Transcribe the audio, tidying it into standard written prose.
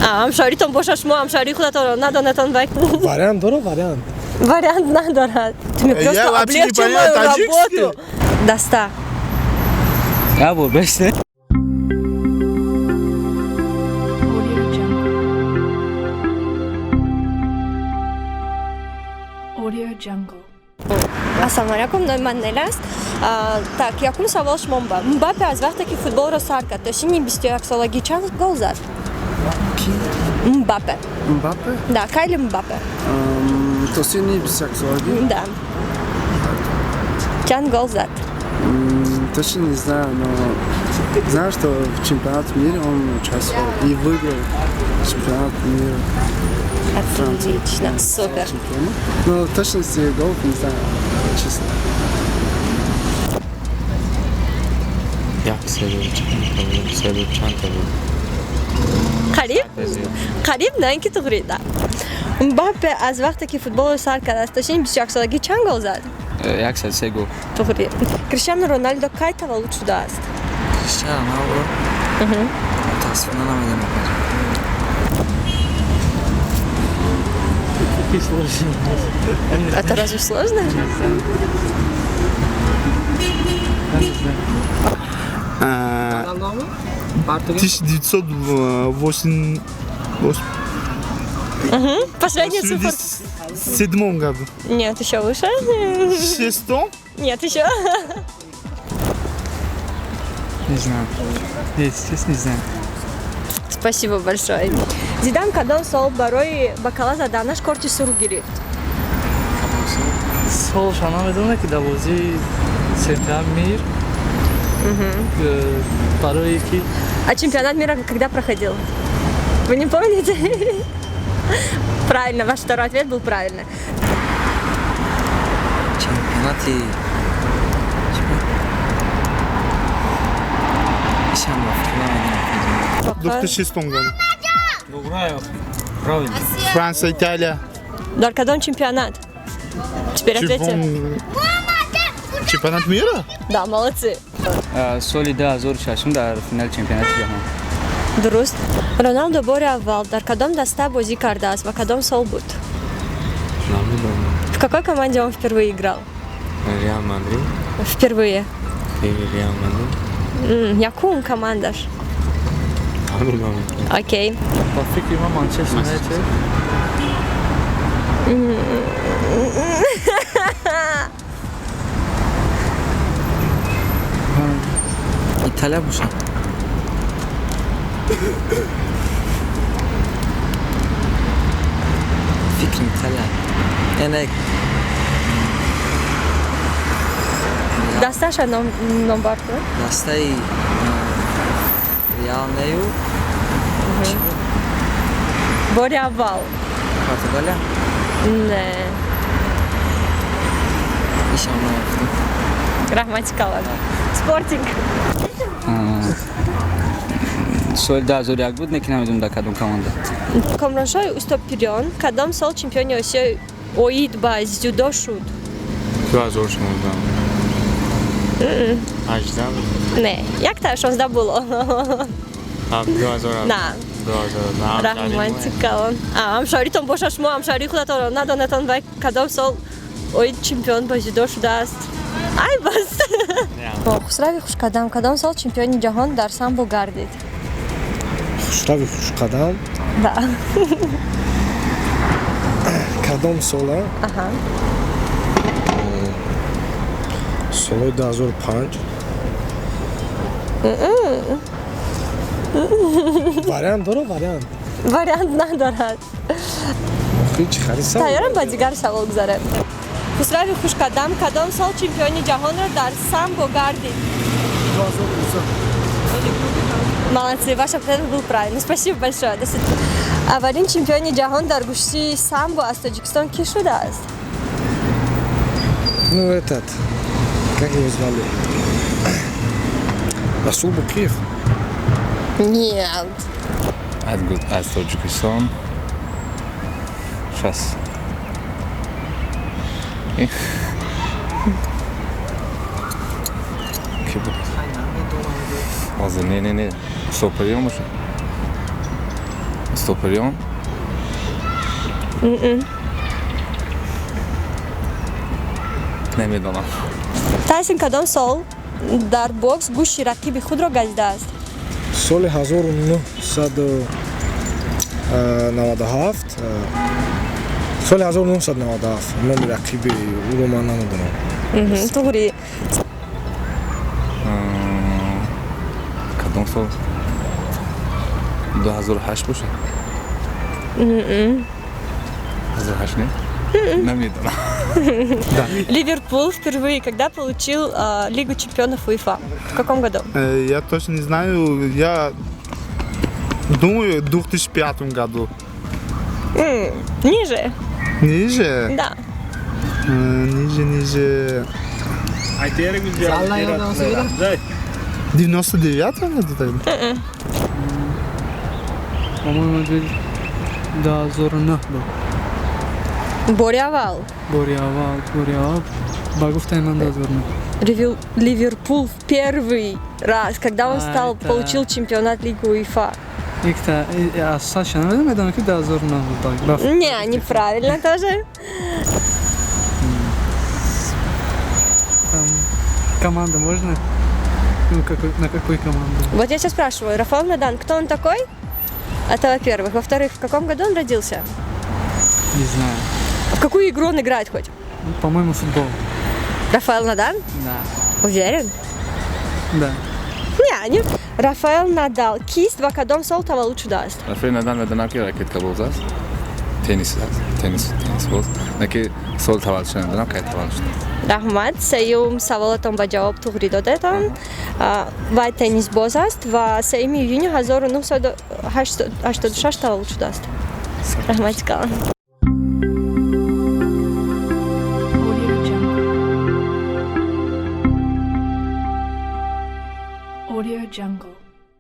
Ҳамшаҳритон боша, шумо ҳамшаҳрии худатонро надонатон, вай. Вариант дора, вариант? Вариант надорад. Ты мне Я просто вообще не облегчил понимаю мою таджикский. работу. Даста. Я бор бесте. Audio Jungle. Audio Jungle. Ассалому алайкум, номи ман Неля аст. Так, якум савол шумо ба. Мбаппе аз вақте ки футболро сар кард то синни 21-солагӣ чанд гол зад? Мбаппе. Мбаппе? Да, Кайли Мбаппе. То синни 21-солагӣ? Да. Чанд гол зад? Точно не знаю, но знаю, что в чемпионате мира он участвовал и выиграл чемпионат мира. Отлично, супер. Чемпиона. Но в точности голов не знаю, честно. Яксаду чандта буд, саду чандта буд. Қариб? Қариб, на ин ки туғри, да. Мбаппе аз вақте ки футболро сар кардааст то синни 21-солагӣ чанд гол зад? 103 гол. Туғри. Криштиану Роналдо кай таваллуд шудааст? Криштиану Роналдо? Мутаассифона, намедонам. Какие сложные. Это разве сложно? Я не знаю. 1908. Последняя цифра. Седьмом году. Нет, еще выше. Шестом? Нет, еще. Не знаю. Нет, честно, не знаю. Спасибо большое. Зидан кадом сол барои ба кала заданаш корти сурх гирифт? Солша намедонам, ки дар бозии чемпионат мир барои ки А чемпионат мира когда проходил? Вы не помните? Правильно, ваш второй ответ был правильный. Чемпионати ишам ба фикр намедонам. В 2006 году. Правильно. Франция, Италия. Дар кадом чемпионат? Теперь ответьте. Чемпионат мира? Да, молодцы. Соли 2006 дар финали чемпионати ҷаҳон. Дуруст. Роналдо бори аввал дар кадом даста бозӣ кардааст ва кадом сол буд? Намедонам. В какой команде он впервые играл? Реал Мадрид. Впервые. Или Реал Мадрид. Якум командаш? Намедонам. Окей. Ба фикри ман, Манчестер Юнайтед. Италия бошад. Фикрим Италия, яъне. Дасташа номбар кун. Дастаи Реал нею. Бори аввал. Португалия. Не. Ишам наёфтам. Раҳмати калон. Спортинг. Соли 2001 буд, не ки намедонам дар кадом команда. Комроншоҳи Устопириён кадом сол чемпиони Осиё оид ба дзюдо шуд? 2016. 18. Не, якта 16 було. А, 2000. На. 2000. Раҳмати калон. Ҳамшаҳритон боша, шумо ҳамшаҳрии худатонро надонатон, вай кадом сол оид чемпион ба дзюдо шудааст? Ай бас. Хусрави Хушқадам кадом сол чемпиони ҷаҳон дар самбо гардид? Хушрави Хушқадам? Да. Кадом сола? Аҳа. Солҳои 2005. Вариант дора, вариант? Вариант надорад. Охи, чӣ хари савол? Тайёрам, ба дигар савол гузарем. Хусрави Хушқадам кадом сол чемпиони ҷаҳонро дар самбо гардид? Молодцы, ваш ответ был правильный. Спасибо большое. До свидания. Аввалин чемпиони ҷаҳон дар гӯштии самбо аз Тоҷикистон кӣ шудааст? Ну, этот, как его звали, Расул Букиев. Нет. Аз Тоҷикистон. Сейчас. Ки буд? Ҳозир, не, не, не. Сопариён боша. Стоперион. Намедонам. Тайсон кадом сол дар бокс гӯши рақиби худро газидааст? Соли 1997, соли 1997. Номи рақиби ӯро ман намедонам. Туғри. Кадом сол? 2008 бошад? 2008 не? Намедонам. Ливерпул впервые когда получил Лигу чемпионов УЕФА? В каком году? Я точно не знаю. Я думаю, в 2005 году. Ниже. Ниже? Да. Ниже, ниже. В 99 году тогда? По-моему, 2009 буд. Бори аввал. Бори аввал, бори аввал. Ба гуфтаи ман 2009. Ливерпул в первый раз, когда он А, стал, получил чемпионат Лиги УЕФА. Икта асосаша намедонам, медонам ки 2009 буд. Не, неправильно тоже. Там команда можно? Ну, на какой команду? Вот я сейчас спрашиваю, Рафаэл Надан, кто он такой? Это во-первых. Во-вторых, в каком году он родился? Не знаю. В какую игру он играет хоть? Ну, по-моему, футбол. Рафаэл Надан? Да. Уверен? Да. Не, не. Рафаэл Надал. Кист ва кадом сол таваллуд шудааст? Рафаэл Надал медонам ки ракеткабоз аст. Теннис аст. Теннисбоз. Не ки сол таваллуд шуда намедонам кай таваллуд шуда. Раҳмат. Сеюм саволатон ба ҷавоб туғрӣ додетон. Вай теннисбоз аст ва 3 июни 1986 таваллуд шудааст. Раҳмати калон. Audio Jungle. Audio Jungle.